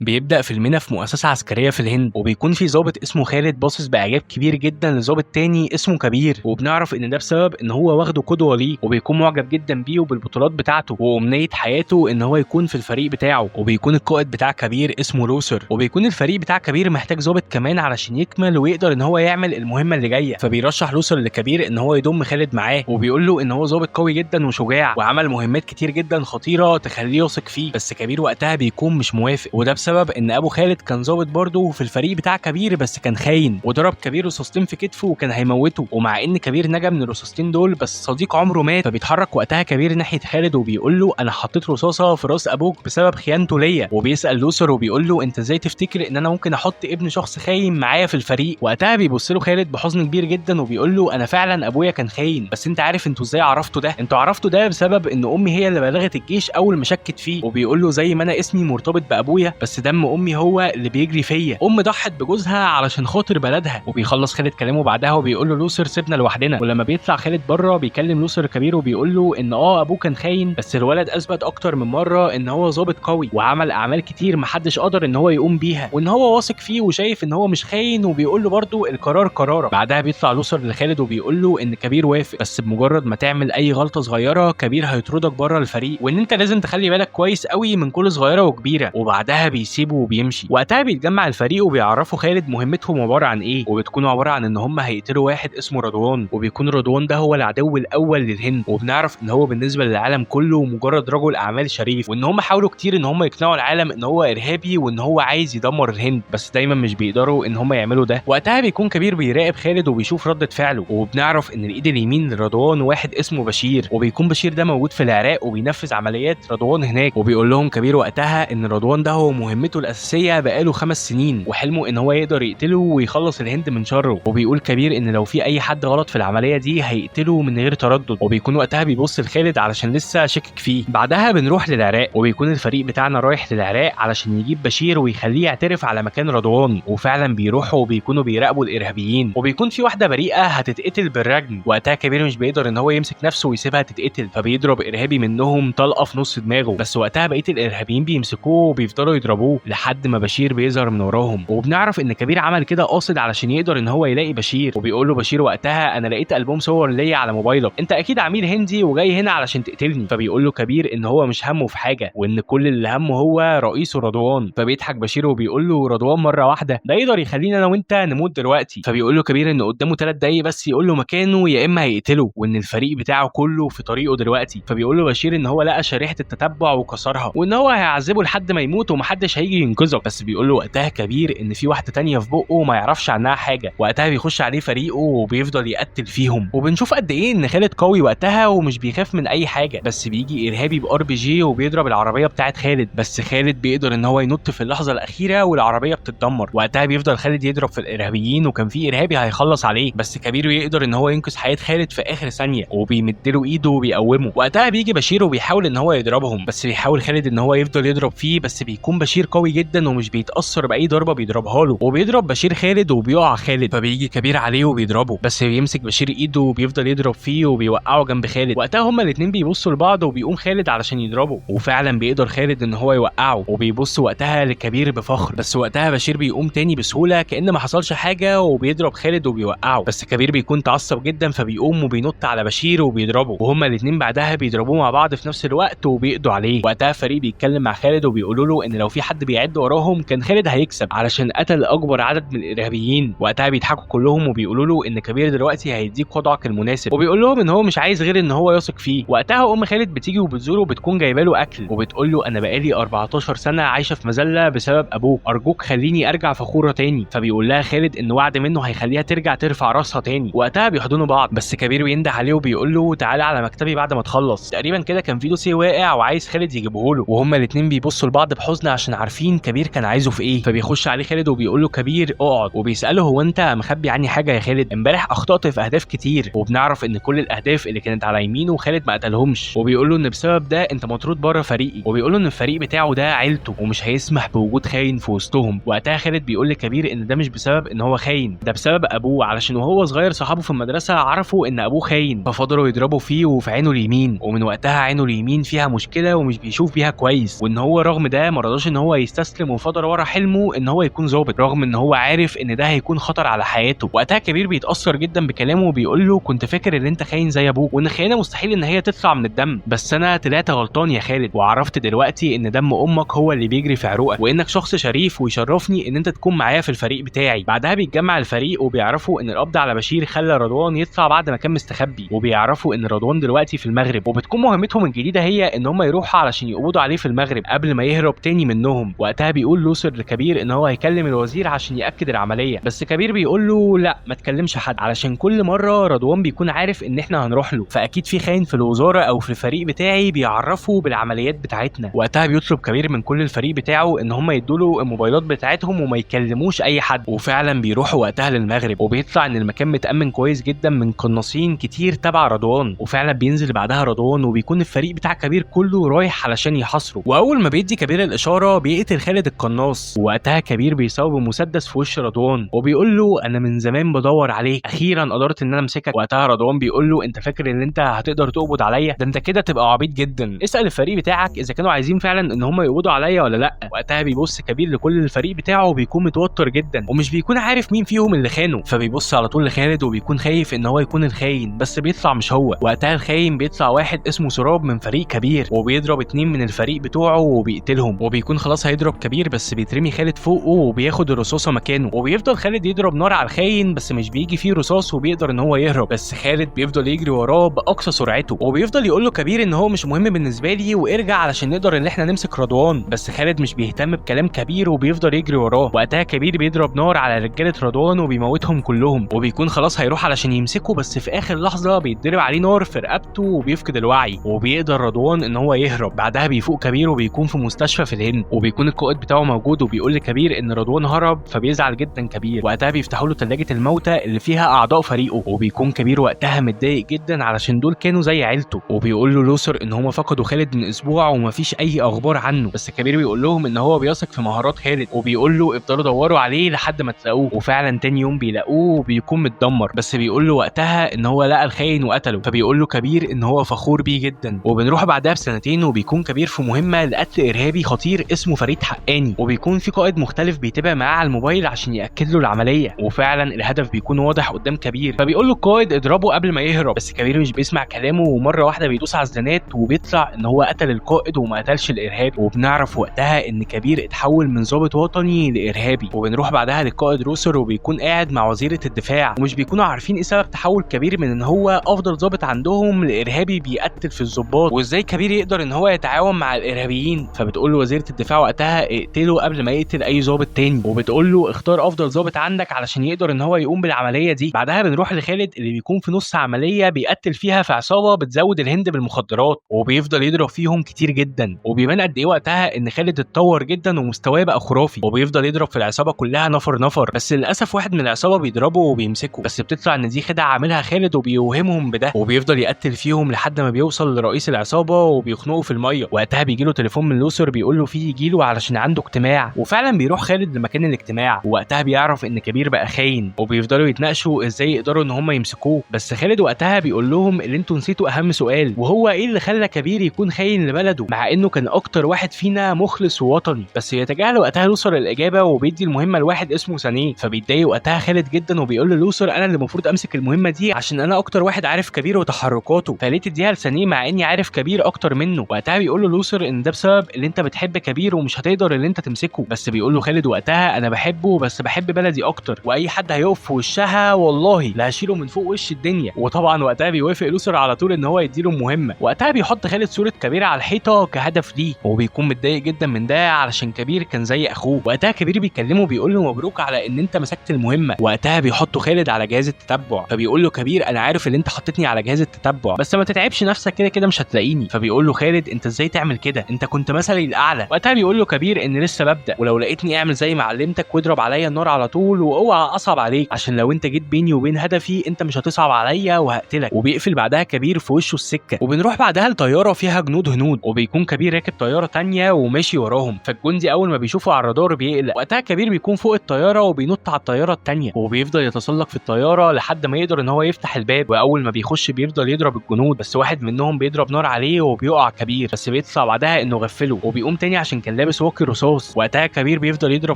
بيبدأ فيلمنا في مؤسسة عسكرية في الهند، وبيكون في ضابط اسمه خالد باصص بإعجاب كبير جدا لضابط تاني اسمه كبير، وبنعرف إن ده بسبب إن هو واخده قدوة ليه، وبيكون معجب جدا بيه وبالبطولات بتاعته، وأمنية حياته إن هو يكون في الفريق بتاعه. وبيكون القائد بتاع كبير اسمه لوثر، وبيكون الفريق بتاع كبير محتاج ضابط كمان علشان يكمل ويقدر إن هو يعمل المهمة اللي جاية. فبيرشح لوثر لكبير إن هو يضم خالد معاه، وبيقول له إن هو ضابط قوي جدا وشجاع وعمل مهمات كتير جدا خطيرة تخليه يثق فيه. بس كبير وقتها بيكون مش موافق، وده بسبب ان ابو خالد كان ظابط برضه في الفريق بتاع كبير، بس كان خاين وضرب كبير رصاصتين في كتفه وكان هيموته. ومع ان كبير نجا من الرصاصتين دول بس صديق عمره مات. فبيتحرك وقتها كبير ناحية خالد وبيقول له انا حطيت رصاصة في راس ابوك بسبب خيانته ليا. وبيسال لوثر وبيقول له انت ازاي تفتكر ان انا ممكن احط ابن شخص خاين معايا في الفريق؟ وقتها بيبص له خالد بحزن كبير جدا وبيقول له انا فعلا ابويا كان خاين، بس انت عارف انتوا ازاي عرفتوا ده؟ انتوا عرفتوا ده بسبب ان امي هي اللي بلغت الجيش اول ما شكت فيه. وبيقول له زي ما انا اسمي مرتبط بابويا بس دم امي هو اللي بيجري فيا، ام ضحت بجوزها علشان خاطر بلدها. وبيخلص خالد كلامه بعدها وبيقول له لوثر سيبنا لوحدنا. ولما بيطلع خالد بره بيكلم لوثر كبير وبيقول له ان ابوه كان خاين، بس الولد اثبت اكتر من مرة ان هو ظابط قوي وعمل اعمال كتير محدش قدر ان هو يقوم بيها، وان هو واثق فيه وشايف ان هو مش خاين، وبيقول له برده القرار قرارك. بعدها بيطلع لوثر لخالد وبيقول له ان كبير وافق، بس بمجرد ما تعمل اي غلطه صغيرة كبير هيطردك بره الفريق، وان انت لازم تخلي بالك كويس قوي من كل صغيرة وكبيره. وبعدها بيسيبه وبيمشي. وقتها بيتجمع الفريق وبيعرفوا خالد مهمتهم عبارة عن ايه، وبتكون عبارة عن ان هم هيقتلوا واحد اسمه رضوان، وبيكون رضوان ده هو العدو الاول للهند. وبنعرف ان هو بالنسبة للعالم كله مجرد رجل اعمال شريف، وان هم حاولوا كتير ان هم يقنعوا العالم ان هو ارهابي وان هو عايز يدمر الهند، بس دايما مش بيقدروا ان هم يعملوا ده. وقتها بيكون كبير بيراقب خالد وبيشوف ردة فعله، وبنعرف ان الايد اليمين لرضوان واحد اسمه بشير، وبيكون بشير ده موجود في العراق وبينفذ عمليات رضوان هناك. وبيقول لهم كبير وقتها ان رضوان ده هو مهمته الاساسية بقاله 5 سنين، وحلمه ان هو يقدر يقتله ويخلص الهند من شره. وبيقول كبير ان لو في اي حد غلط في العملية دي هيقتله من غير تردد. وبيكون وقتها بيبص لخالد علشان لسه شاكك فيه. بعدها بنروح للعراق، وبيكون الفريق بتاعنا رايح للعراق علشان يجيب بشير ويخليه يعترف على مكان رضوان. وفعلا بيروحوا وبيكونوا بيراقبوا الارهابيين، وبيكون في واحدة بريئة هتتقتل بالرجم. وقتها كبير مش بيقدر ان هو يمسك نفسه ويسيبها تتقتل، فبيضرب ارهابي منهم طلقه في نص دماغه. بس وقتها بقية الارهابيين بيمسكوه وبيفضلوا يضربوه لحد ما بشير بيظهر من وراهم. وبنعرف ان كبير عمل كده قاصد علشان يقدر ان هو يلاقي بشير. وبيقول له بشير وقتها انا لقيت البوم صور ليا على موبايلك، انت اكيد عميل هندي وجاي هنا علشان تقتلني. فبيقول له كبير ان هو مش همه في حاجة، وان كل اللي همه هو رئيسه رضوان. فبيضحك بشير وبيقول له رضوان مرة واحدة ده يقدر يخلينا انا وانت نموت دلوقتي. فبيقول له كبير ان قدامه 3 دقايق بس يقول له مكانه يا اما هيقتله، وان الفريق بتاعه كله في طريقه دلوقتي. فبيقول له بشير ان هو لقى شريحة التتبع وكسرها، وان هو هيعذبه لحد ما يموت ومحدش هيجي ينقذه. بس بيقول له وقتها كبير ان في واحدة تانية في بقه وما يعرفش عنها حاجة. وقتها بيخش عليه فريقه وبيفضل يقتل فيهم. وبنشوف قد ايه ان خالد قوي وقتها ومش بيخاف من اي حاجة. بس بيجي ارهابي ب RPG وبيضرب العربية بتاعه خالد، بس خالد بيقدر ان هو ينط في اللحظة الاخيرة والعربية بتتدمر. وقتها بيفضل خالد يضرب في الارهابيين، وكان في ارهابي هيخلص عليه، بس كبير بيقدر ان هو ينقذ حياة خالد في اخر ثانية وبيمد له ايده وبيقومه. وقتها بيجي بشير وبيحاول ان هو يضربهم، بس بيحاول خالد ان هو يفضل يضرب فيه، بس بيكون بشير قوي جدا ومش بيتاثر باي ضربه بيضربها له، وبيضرب بشير خالد وبيقع خالد. فبيجي كبير عليه وبيضربه، بس بيمسك بشير ايده وبيفضل يضرب فيه وبيوقعه جنب خالد. وقتها هما الاثنين بيبصوا لبعض وبيقوم خالد علشان يضربه، وفعلا بيقدر خالد ان هو يوقعه، وبيبص وقتها لكبير بفخر. بس وقتها بشير بيقوم تاني بسهولة كأن ما حصلش حاجة وبيضرب خالد وبيوقعه. بس كبير بيكون تعصب جدا فبيقوم وبينط على بشير وبيضربه، وهما الاثنين بعدها بيضربوه مع بعض في نفس الوقت وبيقضوا عليه. وقتها فريق بيتكلم مع خالد وبيقولوا له ان لو في حد بيعد وراهم كان خالد هيكسب علشان قتل اكبر عدد من الارهابيين. وقتها بيضحكوا كلهم وبيقولوا له ان كبير دلوقتي هيديك وضعك المناسب، وبيقول لهم ان هو مش عايز غير ان هو يثق فيه. وقتها ام خالد بتيجي وبتزوره وبتكون جايبه له اكل، وبتقول له انا بقالي 14 سنة عايشه في مذلة بسبب ابوك، ارجوك خليني ارجع فخورة تاني. فبيقول لها خالد ان وعد منه هيخليها ترجع ترفع راسها تاني. وقتها بيحضنوا بعض، بس كبير بينده عليه وبيقول له تعالى على مكتبي بعد ما تخلص. تقريبا كده كان في دوسيه واقع وعايز خالد يجيبه له، وهما الاثنين بيبصوا لبعض بحزن عشان عارفين كبير كان عايزه في ايه. فبيخش عليه خالد وبيقول له كبير اقعد، وبيساله هو انت مخبي عني حاجة يا خالد؟ امبارح اخطات في اهداف كتير. وبنعرف ان كل الاهداف اللي كانت على يمينه خالد ما قتلهمش، وبيقول له ان بسبب ده انت مطرود بره فريقي، وبيقول له ان الفريق بتاعه ده عيلته ومش هيسمح بوجود خاين في وسطهم. وقتها خالد بيقول لكبير ان ده مش بسبب ان هو خاين، ده بسبب ابوه، علشان وهو صغير صحابه في المدرسة عرفوا ان ابوه خاين ففضلوا يضربوا فيه وفي عينه اليمين، ومن وقتها عينه اليمين فيها مشكلة ومش بيشوف بيها كويس، وان هو رغم ده ما رضاش ان هو هو يستسلم وفضل ورا حلمه ان هو يكون ظابط، رغم ان هو عارف ان ده هيكون خطر على حياته. وقتها كبير بيتاثر جدا بكلامه وبيقول له كنت فاكر ان انت خاين زي ابوك، وان الخيانة مستحيل ان هي تطلع من الدم، بس انا طلعت غلطان يا خالد، وعرفت دلوقتي ان دم امك هو اللي بيجري في عروقك، وانك شخص شريف ويشرفني ان انت تكون معايا في الفريق بتاعي. بعدها بيتجمع الفريق وبيعرفوا ان القبض على بشير خلى رضوان يطلع بعد ما كان مستخبي، وبيعرفوا ان رضوان دلوقتي في المغرب، وبتكون مهمتهم الجديدة هي ان هم يروحوا علشان يقبضوا عليه في المغرب قبل ما يهرب تاني منهم. وقتها بيقول لوسر لكبير ان هو هيكلم الوزير عشان ياكد العملية، بس كبير بيقول له لا ما تكلمش حد، علشان كل مرة رضوان بيكون عارف ان احنا هنروح له، فاكيد في خاين في الوزارة او في الفريق بتاعي بيعرفه بالعمليات بتاعتنا. وقتها بيطلب كبير من كل الفريق بتاعه ان هم يدوا له الموبايلات بتاعتهم وما يكلموش اي حد، وفعلا بيروحوا وقتها للمغرب، وبيطلع ان المكان متامن كويس جدا من قناصين كتير تبع رضوان. وفعلا بينزل بعدها رضوان، وبيكون الفريق بتاع كبير كله رايح علشان يحاصره، واول ما بيدي كبير الاشارة بيقتل خالد القناص. وقتها كبير بيصوب مسدس في وش رضوان وبيقول له انا من زمان بدور عليك، اخيرا قدرت ان انا امسكك. وقتها رضوان بيقول له انت فاكر ان انت هتقدر تقبض عليا؟ ده انت كده تبقى عبيط جدا، اسال الفريق بتاعك اذا كانوا عايزين فعلا ان هم يقبضوا عليا ولا لا. وقتها بيبص كبير لكل الفريق بتاعه وبيكون متوتر جدا ومش بيكون عارف مين فيهم اللي خانه، فبيبص على طول لخالد وبيكون خايف ان هو يكون الخاين، بس بيطلع مش هو. وقتها الخاين بيطلع واحد اسمه سراب من فريق كبير، وبيضرب 2 من الفريق بتوعه وبيقتلهم، وبيكون خلاص هيضرب كبير بس بيترمي خالد فوقه وبياخد الرصاصة مكانه، وبيفضل خالد يضرب نار على الخاين بس مش بيجي فيه رصاص وبيقدر ان هو يهرب، بس خالد بيفضل يجري وراه باقصى سرعته، وبيفضل يقول له كبير ان هو مش مهم بالنسبة لي وارجع علشان نقدر ان احنا نمسك رضوان، بس خالد مش بيهتم بكلام كبير وبيفضل يجري وراه. وقتها كبير بيضرب نار على رجاله رضوان وبيموتهم كلهم، وبيكون خلاص هيروح علشان يمسكه، بس في اخر لحظة بيتضرب عليه نار في رقبته وبيفقد الوعي، وبيقدر رضوان ان هو يهرب. بعدها بيفوق كبير وبيكون في مستشفى في الهند، وبيكون القائد بتاعه موجود وبيقول لكبير ان رضوان هرب، فبيزعل جدا كبير. وقتها بيفتحوا له ثلاجه الموتى اللي فيها اعضاء فريقه، وبيكون كبير وقتها متضايق جدا علشان دول كانوا زي عيلته، وبيقول له لوسر ان هم فقدوا خالد من اسبوع ومفيش اي اخبار عنه، بس كبير بيقول لهم ان هو بيثق في مهارات خالد، وبيقول له افضلوا دوروا عليه لحد ما تلاقوه. وفعلا تاني يوم بيلاقوه وبيكون متدمر، بس بيقول له وقتها ان هو لقى الخاين وقتله، فبيقول له كبير ان هو فخور بيه جدا. وبنروح بعدها بسنتين وبيكون كبير في مهمة لقتل ارهابي خطير اسمه فريد حقاني، وبيكون في قائد مختلف بيتابع معاه على الموبايل عشان ياكد له العملية، وفعلا الهدف بيكون واضح قدام كبير، فبيقول له القائد اضربه قبل ما يهرب، بس كبير مش بيسمع كلامه، ومرة واحدة بيدوس على الزنات وبيطلع ان هو قتل القائد وما قتلش الارهابي. وبنعرف وقتها ان كبير اتحول من ضابط وطني لارهابي. وبنروح بعدها للقائد روسر وبيكون قاعد مع وزيره الدفاع، ومش بيكونوا عارفين ايه سبب تحول كبير من ان هو افضل ضابط عندهم لارهابي بيقتل في الضباط، وازاي كبير يقدر ان هو يتعاون مع الارهابيين. فبتقول له وزيره الدفاع وقتها اقتله قبل ما يقتل اي ضابط تاني، وبتقول له اختار افضل ضابط عندك علشان يقدر ان هو يقوم بالعملية دي. بعدها بنروح لخالد اللي بيكون في نص عملية بيقتل فيها في عصابة بتزود الهند بالمخدرات، وبيفضل يضرب فيهم كتير جدا، وبيبان قد ايه وقتها ان خالد اتطور جدا ومستواه بقى خرافي، وبيفضل يضرب في العصابة كلها نفر نفر، بس للاسف واحد من العصابة بيضربه وبيمسكه، بس بتطلع ان دي خدعه عاملها خالد وبيوهمهم بده، وبيفضل يقتل فيهم لحد ما بيوصل لرئيس العصابة وبيخنقه في المية. وقتها بيجي له تليفون من لوسر بيقول له فيه يجي له علشان عنده اجتماع، وفعلا بيروح خالد لمكان الاجتماع. ووقتها بيعرف ان كبير بقى خاين، وبيفضلوا يتناقشوا ازاي يقدروا ان هم يمسكوه، بس خالد وقتها بيقول لهم اللي انتوا نسيتوا اهم سؤال، وهو ايه اللي خلى كبير يكون خاين لبلده مع انه كان اكتر واحد فينا مخلص ووطني. بس يتجاهل وقتها لوسر الاجابة وبيدي المهمة لواحد اسمه سانيه، فبيتضايق وقتها خالد جدا وبيقول للوسر انا اللي المفروض امسك المهمة دي عشان انا اكتر واحد عارف كبير وتحركاته، فليه تديها لسانيه مع اني عارف كبير اكتر منه. وقتها بيقول له لوسر ان ده بسبب اللي انت بتحب كبير ومش هتقدر اللي انت تمسكه، بس بيقول له خالد وقتها انا بحبه بس بحب بلدي اكتر، واي حد هيقف في وشها والله لا هشيله من فوق وش الدنيا. وطبعا وقتها بيوافق لوسر على طول ان هو يديله المهمة. وقتها بيحط خالد صوره كبير على الحيطة كهدف ليه، وبيكون متضايق جدا من ده علشان كبير كان زي اخوه. وقتها كبير بيكلمه بيقول له مبروك على ان انت مسكت المهمة. وقتها بيحطه خالد على جهاز التتبع، فبيقول له كبير انا عارف ان انت حطيتني على جهاز التتبع بس ما تتعبش نفسك كده كده مش هتلاقيني. فبيقول له خالد انت ازاي تعمل كده، انت كنت مثلي الاعلى. وقتها بيقول له كبير ان لسه ببدا، ولو لقيتني اعمل زي ما علمتك واضرب عليا النار على طول، واوعى اصعب عليك عشان لو انت جيت بيني وبين هدفي انت مش هتصعب عليا وهقتلك. وبيقفل بعدها كبير في وشه السكة. وبنروح بعدها لطياره فيها جنود هنود، وبيكون كبير راكب طيارة تانية وماشي وراهم، فالجندي اول ما بيشوفه على الرادار بيقلق. وقتها كبير بيكون فوق الطيارة وبينط على الطيارة التانية، وبيفضل يتسلق في الطيارة لحد ما يقدر ان هو يفتح الباب، واول ما بيخش بيفضل يضرب الجنود، بس واحد منهم بيضرب نار عليه وبيقع كبير، بس بيطلع بعدها انه غفلة، وبيقوم تاني عشان كان كان لابس واقي رصاص. وقتها كبير بيفضل يضرب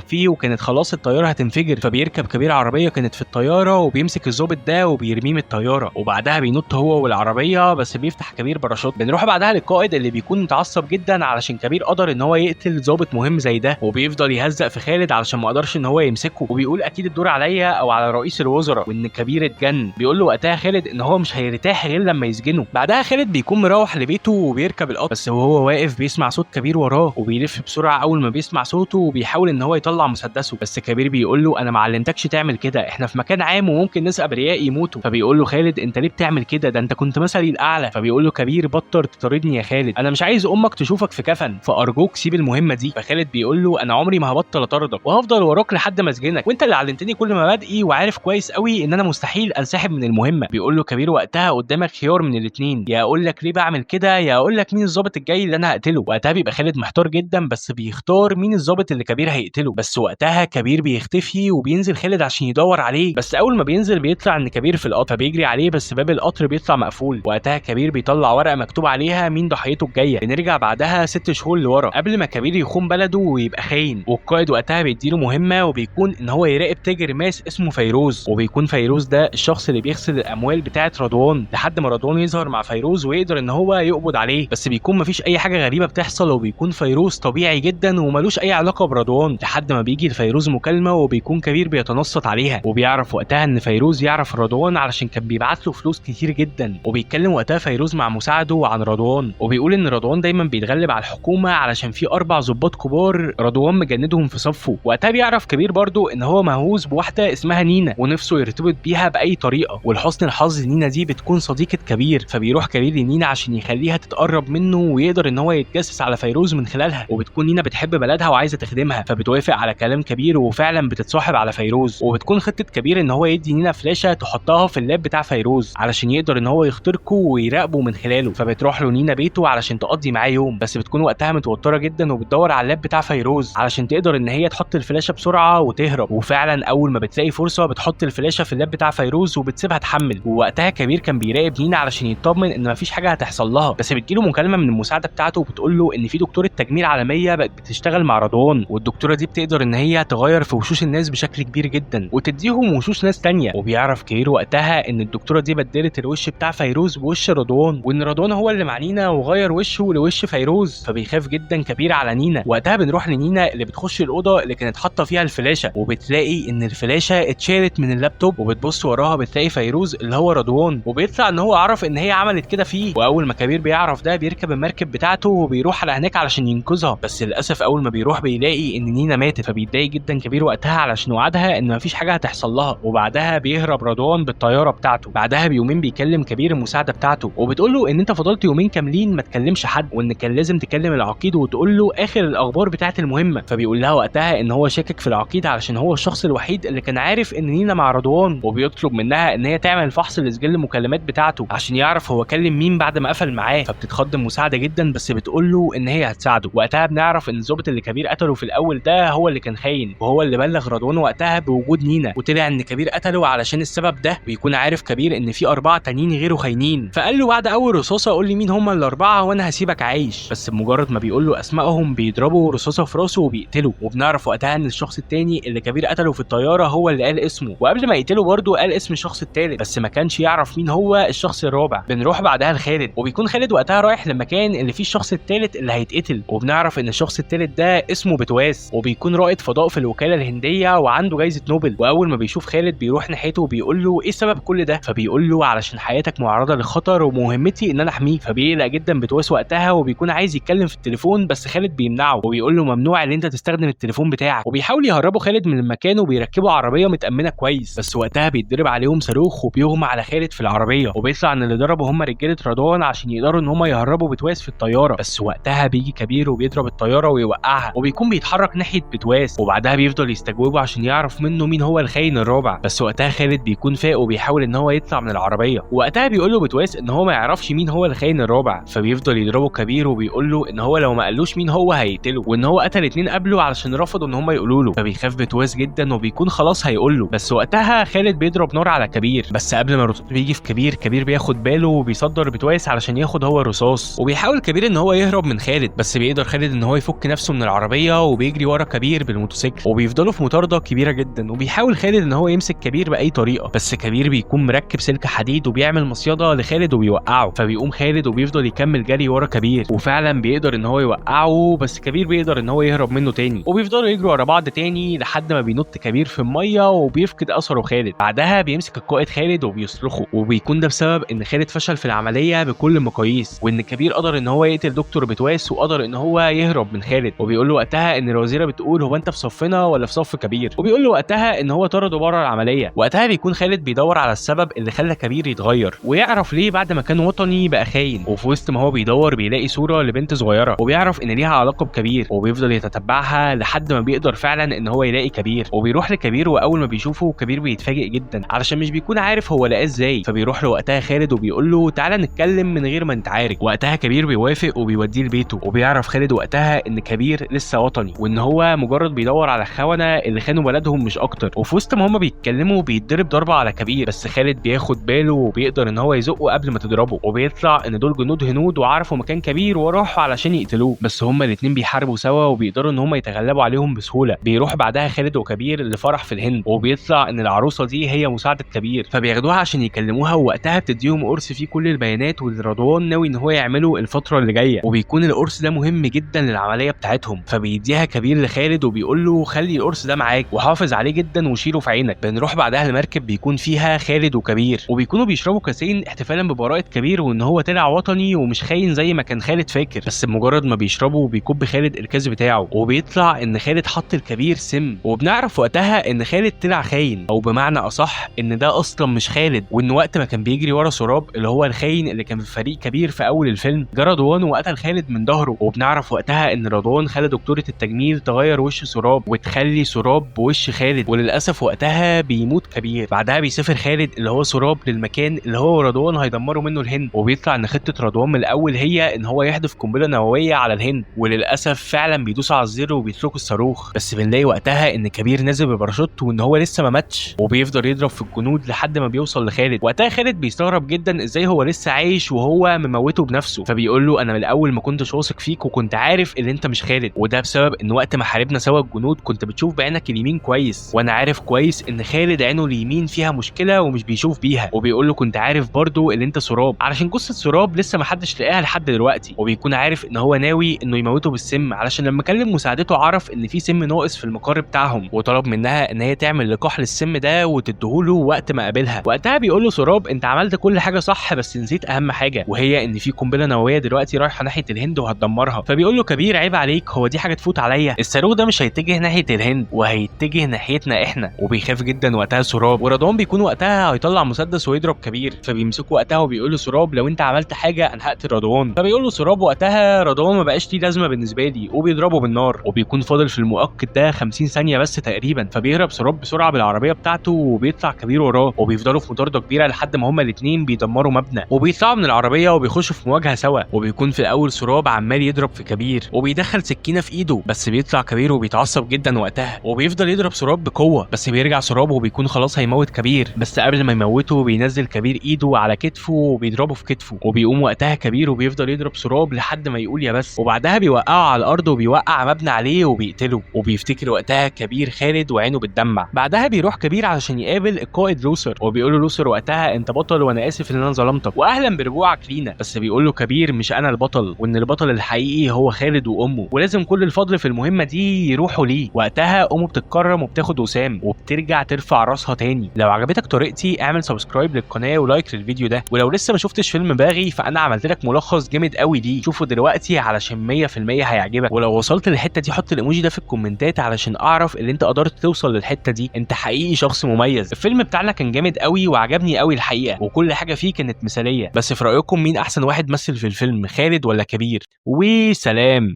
فيه وكانت خلاص الطيارة هتنفجر، فبيركب كبير عربية كانت في الطيارة وبيمسك الظابط ده وبيرميه من الطيارة، وبعدها بينط هو والعربية بس بيفتح كبير باراشوت. بنروح بعدها للقائد اللي بيكون متعصب جدا علشان كبير قدر ان هو يقتل ظابط مهم زي ده، وبيفضل يهزق في خالد علشان ما قدرش ان هو يمسكه، وبيقول اكيد الدور عليا او على رئيس الوزراء، وان كبير اتجن. بيقول له وقتها خالد ان هو مش هيرتاح غير لما يسجنه. بعدها خالد بيكون مروح لبيته وبيركب القطر، بس وهو واقف بيسمع صوت كبير وراه وبيلف بسرعة اول ما بيسمع صوته وبيحاول ان هو يطلع مسدسه، بس كبير بيقول له انا ما علمتكش تعمل كده، احنا في مكان عام وممكن ناس ابرياء يموتوا. فبيقول له خالد انت ليه بتعمل كده، ده انت كنت مثلي الاعلى. فبيقول له كبير بطل تطاردني يا خالد، انا مش عايز امك تشوفك في كفن، فارجوك سيب المهمة دي. فخالد بيقول له انا عمري ما هبطل اطاردك وهفضل وراك لحد ما اسجنك، وانت اللي علمتني كل مبادئي وعارف كويس قوي ان انا مستحيل انسحب من المهمة. بيقول له كبير وقتها قدامك خيار من الاثنين، يا اقول لك ليه بعمل كده يا اقول لك مين الظابط الجاي اللي انا هقتله. وقتها بيبقى خالد محتار جدا بس بيختار مين الظابط اللي كبير هيقتله. بس وقتها كبير بيختفي وبينزل خالد عشان يدور عليه، بس اول ما بينزل بيطلع ان كبير في القطر، فبيجري عليه بس باب القطر بيطلع مقفول. وقتها كبير بيطلع ورقة مكتوب عليها مين ضحيته الجاية. بنرجع بعدها 6 شهور لورا قبل ما كبير يخون بلده ويبقى خاين، والقائد وقتها بيديله مهمة وبيكون ان هو يراقب تاجر ماس اسمه فيروز، وبيكون فيروز ده الشخص اللي بيغسل الاموال بتاعه رضوان لحد ما رضوان يظهر مع فيروز ويقدر ان هو يقبض عليه. بس بيكون مفيش اي حاجة غريبة بتحصل وبيكون فيروز طبيعي جدا وملوش اي علاقة برضوان، لحد ما بيجي لفيروز مكالمة وبيكون كبير بيتنصت عليها، وبيعرف وقتها ان فيروز يعرف رضوان علشان كان بيبعت له فلوس كتير جدا. وبيتكلم وقتها فيروز مع مساعدة عن رضوان، وبيقول ان رضوان دايما بيتغلب على الحكومة علشان في 4 ضباط كبار رضوان مجندهم في صفة. وقتها بيعرف كبير برضو ان هو مهووس بواحدة اسمها نينا ونفسه يرتبط بيها باي طريقه، ولحسن الحظ نينا دي بتكون صديقه كبير، فبيروح كبير لنينا عشان يخليها تتقرب منه ويقدر ان هو يتجسس على فيروز من خلالها. وبتكون نينا بتحب بلدها وعايزه تخدمها، فبتوافق على كلام كبير وفعلا بتتصاحب على فيروز. وبتكون خطه كبير ان هو يدي نينا فلاشه تحطها في ال lap بتاع فيروز علشان يقدر ان هو يخترقه ويراقبه من خلاله. فبتروح له نينا بيته علشان تقضي معاه يوم، بس بتكون وقتها متوترة جدا وبتدور على ال lap بتاع فيروز علشان تقدر ان هي تحط الفلاشه بسرعة وتهرب. وفعلا اول ما بتلاقي فرصة بتحط الفلاشه في ال lap بتاع فيروز وبتسيبها تحمل. ووقتها كبير كان بيراقب نينا علشان يطمن ان مفيش حاجة هتحصل لها، بس بتجيله مكالمة من المساعدة بتاعته وبتقول له ان في دكتورة تجميل عالمية بقت بتشتغل مع رضوان، والدكتورة دي بتقدر ان هي تغير في وشوش الناس بشكل كبير جدا وتديهم وشوش ناس تانية. وبيعرف كبير وقتها ان الدكتورة دي بدلت الوش بتاع فيروز بوش رضوان، وان رضوان هو اللي مع نينا وغير وشه لوش فيروز. فبيخاف جدا كبير على نينا. وقتها بنروح لنينا اللي بتخش الاوضة اللي كانت حاطه فيها الفلاشه، وبتلاقي ان الفلاشه اتشالت من اللابتوب، وبتبص وراها بتلاقي فيروز اللي هو رضوان، وبيطلع ان هو عرف ان هي عملت كده فيه. واول ما كبير بيعرف ده بيركب المركب بتاعته وبيروح على هناك علشان ينقذها، بس للاسف اول ما بيروح بيلاقي ان نينا ماتت. فبيتضايق جدا كبير وقتها علشان وعدها ان مفيش حاجة هتحصل لها. وبعدها بيهرب رضوان بالطيارة بتاعته. بعدها بيومين بيكلم كبير المساعدة بتاعته وبتقول له ان انت فضلت يومين كاملين ما تكلمش حد، وان كان لازم تكلم العقيد وتقول له اخر الاخبار بتاعه المهمة. فبيقول لها وقتها ان هو شاكك في العقيد علشان هو الشخص الوحيد اللي كان عارف ان نينا مع رضوان، وبيطلب منها ان هي تعمل فحص لسجل المكالمات بتاعته عشان يعرف هو كلم مين بعد ما قفل معاه. فبتتخض المساعدة جدا بس بتقول له ان هي هتساعده. وقتها بنعرف ان الظابط اللي كبير قتله في الاول ده هو اللي كان خاين، وهو اللي بلغ رضوان وقتها بوجود نينا، وطلع ان كبير قتله علشان السبب ده. بيكون عارف كبير ان في 4 تانيين غيره خاينين، فقال له بعد اول رصاصة قول لي مين هم ال4 وانا هسيبك عايش. بس بمجرد ما بيقول له اسمائهم بيضربوا رصاصة في راسه وبيقتله. وبنعرف وقتها ان الشخص التاني اللي كبير قتله في الطيارة هو اللي قال اسمه، وقبل ما يقتله برضه قال اسم الشخص التالت بس ما كانش يعرف مين هو الشخص الرابع. بنروح بعدها لخالد، وبيكون خالد وقتها رايح لمكان اللي فيه الشخص التالت اللي هيتقتل، وبنعرف ان الشخص التالت ده اسمه بتواس، وبيكون رائد فضاء في الوكالة الهندية وعنده جايزة نوبل. واول ما بيشوف خالد بيروح ناحيته وبيقول له ايه سبب كل ده، فبيقول له علشان حياتك معرضه للخطر ومهمتي ان انا احميك. فبيقلق جدا بتواس وقتها وبيكون عايز يتكلم في التليفون بس خالد بيمنعه وبيقول له ممنوع ان انت تستخدم التليفون بتاعك. وبيحاول يهربوا خالد من المكان وبيركبوا عربية متامنه كويس، بس وقتها بيتضرب عليهم صاروخ وبيغمى على خالد في العربية، وبيطلع ان اللي ضربه هم رجاله رضوان عشان يقدروا ان هم يهربوا بتواس في الطيارة. بس وقتها بيجي كبير وبيضرب الطيارة ويوقعها، وبيكون بيتحرك ناحية بتواس، وبعدها بيفضل يستجوبه عشان يعرف منه مين هو الخاين الرابع. بس وقتها خالد بيكون فاق وبيحاول ان هو يطلع من العربية. وقتها بيقول له بتواس ان هو ما يعرفش مين هو الخاين الرابع، فبيفضل يضربه كبير وبيقول له ان هو لو ما قالوش مين هو هيقتله، وان هو قتل 2 قبله علشان رفضوا ان هم يقولوا له. فبيخاف بتواس جدا وبيكون خلاص هيقول له، بس وقتها خالد بيضرب نار على كبير، بس قبل ما الرصاص بيجي في كبير، كبير بياخد باله وبيصدر بتواس علشان ياخد هو الرصاص. وبيحاول كبير ان هو يهرب من خالد، بس بيقدر خالد ان هو هو يفك نفسه من العربية وبيجري ورا كبير بالموتوسيكل، وبيفضلوا في مطاردة كبيرة جدا. وبيحاول خالد ان هو يمسك كبير باي طريقه، بس كبير بيكون مركب سلك حديد وبيعمل مصيده لخالد وبيوقعه. فبيقوم خالد وبيفضل يكمل جري ورا كبير، وفعلا بيقدر ان هو يوقعه، بس كبير بيقدر ان هو يهرب منه تاني، وبيفضلوا يجروا ورا بعض تاني لحد ما بينط كبير في المية وبيفقد اثره خالد. بعدها بيمسك القائد خالد وبيصرخه، وبيكون ده بسبب ان خالد فشل في العملية بكل المقاييس، وان كبير قدر ان هو يقتل دكتور بتواس وقدر ان هو يهرب من خالد. وبيقول له وقتها ان الوزيرة بتقول هو انت في صفنا ولا في صف كبير، وبيقول له وقتها ان هو طرده بره العملية. وقتها بيكون خالد بيدور على السبب اللي خلى كبير يتغير ويعرف ليه بعد ما كان وطني بقى خاين. وفي وسط ما هو بيدور بيلاقي صوره لبنت صغيرة، وبيعرف ان ليها علاقة بكبير، وبيفضل يتتبعها لحد ما بيقدر فعلا ان هو يلاقي كبير. وبيروح لكبير، واول ما بيشوفه كبير بيتفاجئ جدا علشان مش بيكون عارف هو لقاه ازاي. فبيروح له وقتها خالد وبيقول له تعالى نتكلم من غير ما نتعارك. وقتها كبير بيوافق وبيوديه لبيته، وبيعرف خالد وقتها ان كبير لسه وطني، وان هو مجرد بيدور على الخونة اللي خانوا بلدهم مش اكتر. وفي وسط ما هما بيتكلموا بيتضرب ضربه على كبير، بس خالد بياخد باله وبيقدر ان هو يزقه قبل ما تضربه، وبيطلع ان دول جنود هنود وعرفوا مكان كبير وراحوا علشان يقتلوه، بس هما الاتنين بيحاربوا سوا وبيقدروا ان هما يتغلبوا عليهم بسهولة. بيروح بعدها خالد وكبير لفرح في الهند، وبيطلع ان العروسة دي هي مساعدة كبير، فبياخدوها عشان يكلموها، ووقتها بتديهم قرص فيه كل البيانات واللي رضوان ناوي ان هو يعمله الفترة اللي جاية، وبيكون القرص ده مهم جدا للعملية بتاعتهم. فبيديها كبير لخالد وبيقول له خلي القرص ده معاك وحافظ عليه جدا وشيله في عينك. بنروح بعدها لمركب بيكون فيها خالد وكبير، وبيكونوا بيشربوا كاسين احتفالا ببراءه كبير وان هو طلع وطني ومش خاين زي ما كان خالد فاكر. بس بمجرد ما بيشربوا بيكب خالد الكاس بتاعه، وبيطلع ان خالد حط الكبير سم، وبنعرف وقتها ان خالد طلع خاين، او بمعنى اصح ان ده اصلا مش خالد، وان وقت ما كان بيجري ورا سراب اللي هو الخاين اللي كان في فريق كبير في اول الفيلم، جه رضوان وقتل خالد من ظهره. وبنعرف وقتها ان رضوان خلى دكتورة التجميل تغير وش سراب وتخلي سراب بوش خالد، وللاسف وقتها بيموت كبير. بعدها بيسافر خالد اللي هو سراب للمكان اللي هو ورضوان هيدمروا منه الهند، وبيطلع ان خطه رضوان من الاول هي ان هو يحدف قنبلة نووية على الهند، وللاسف فعلا بيدوس على الزر وبيتركوا الصاروخ. بس بنلاقي وقتها ان كبير نازل بباراشوت وان هو لسه ما ماتش، وبيفضل يضرب في الجنود لحد ما بيوصل لخالد. وقتها خالد بيستغرب جدا ازاي هو لسه عايش وهو مموته بنفسه، فبيقول له انا من الاول ما كنتش واثق فيك وكنت عارف ان انت مش خالد، وده بسبب ان وقت ما حاربنا سوا الجنود كنت بتشوف بعينك اليمين كويس، وانا عارف كويس ان خالد عينه اليمين فيها مشكلة ومش بيشوف بيها. وبيقول له كنت عارف برضو ان انت سراب علشان جثة سراب لسه ما حدش لقاها لحد دلوقتي، وبيكون عارف ان هو ناوي انه يموته بالسم علشان لما كلم مساعدته عرف ان في سم ناقص في المقر بتاعهم، وطلب منها ان هي تعمل لقاح للسم ده وتديهوله وقت ما قابلها. وقتها بيقول له سراب انت عملت كل حاجة صح بس نسيت اهم حاجة، وهي ان في قنبلة نووية دلوقتي رايحة ناحية الهند وهتدمرها. فبيقول له كبير عيب عليك، هو دي حاجة تفوت عليا؟ الصاروخ ده مش هيتجه ناحية الهند وهيتجه ناحيتنا احنا. وبيخاف جدا وقتها سراب، ورضوان بيكون وقتها هيطلع مسدس ويضرب كبير، فبيمسكه وقتها وبيقول له سراب لو انت عملت حاجة انا هقتل رضوان. فبيقول له سراب وقتها رضوان ما بقاش ليه لازمه بالنسبة لي، وبيضربه بالنار. وبيكون فاضل في المؤقت ده 50 ثانية بس تقريبا، فبيهرب سراب بسرعة بالعربية بتاعته وبيطلع كبير وراه، وبيفضلوا في مطاردة كبيرة لحد ما هما الاثنين بيدمروا مبنى، وبيطلعوا من العربية وبيخشوا في مواجهة سوا. وبيكون في الاول سراب عمال يضرب في كبير وبيدخل سكينة في ايده، بس بيطلع كبير وبيتعصب جدا وقتها وبيفضل يضرب سراب بقوة، بس بيرجع سراب وبيكون خلاص هيموت كبير، بس قبل ما يموته بينزل كبير ايده على كتفه وبيضربه في كتفه، وبيقوم وقتها كبير وبيفضل يضرب سراب لحد ما يقول يا بس، وبعدها بيوقعه على الارض وبيوقع مبنى عليه وبيقتله. وبيفتكر وقتها كبير خالد وعينه بتدمع. بعدها بيروح كبير علشان يقابل القائد لوسر، وبيقول له لوسر وقتها انت بطل وانا اسف ان انا ظلمتك واهلا برجوعك لينا. بس بيقول له كبير مش انا البطل، وان البطل الحقيقي هو خالد وامه، ولازم كل الفضل في المهمة دي يروحوا ليه. وقتها امه بتتكرم وبتاخد وسام وبترجع ترفع راسها تاني. لو عجبتك طريقتي اعمل subscribe للقناة و like للفيديو ده، ولو لسه ما شفتش فيلم باغي فانا عملت لك ملخص جامد قوي ليه، شوفه دلوقتي علشان 100% هيعجبك. ولو وصلت للحتة دي حط الايموجي ده في الكومنتات علشان اعرف ان انت قدرت توصل للحتة دي، انت حقيقي شخص مميز. الفيلم بتاعنا كان جامد قوي وعجبني قوي الحقيقة، وكل حاجة فيه كانت مثاليه. بس في رايكم مين احسن واحد مثل في الفيلم، خالد ولا كبير؟ وسلام.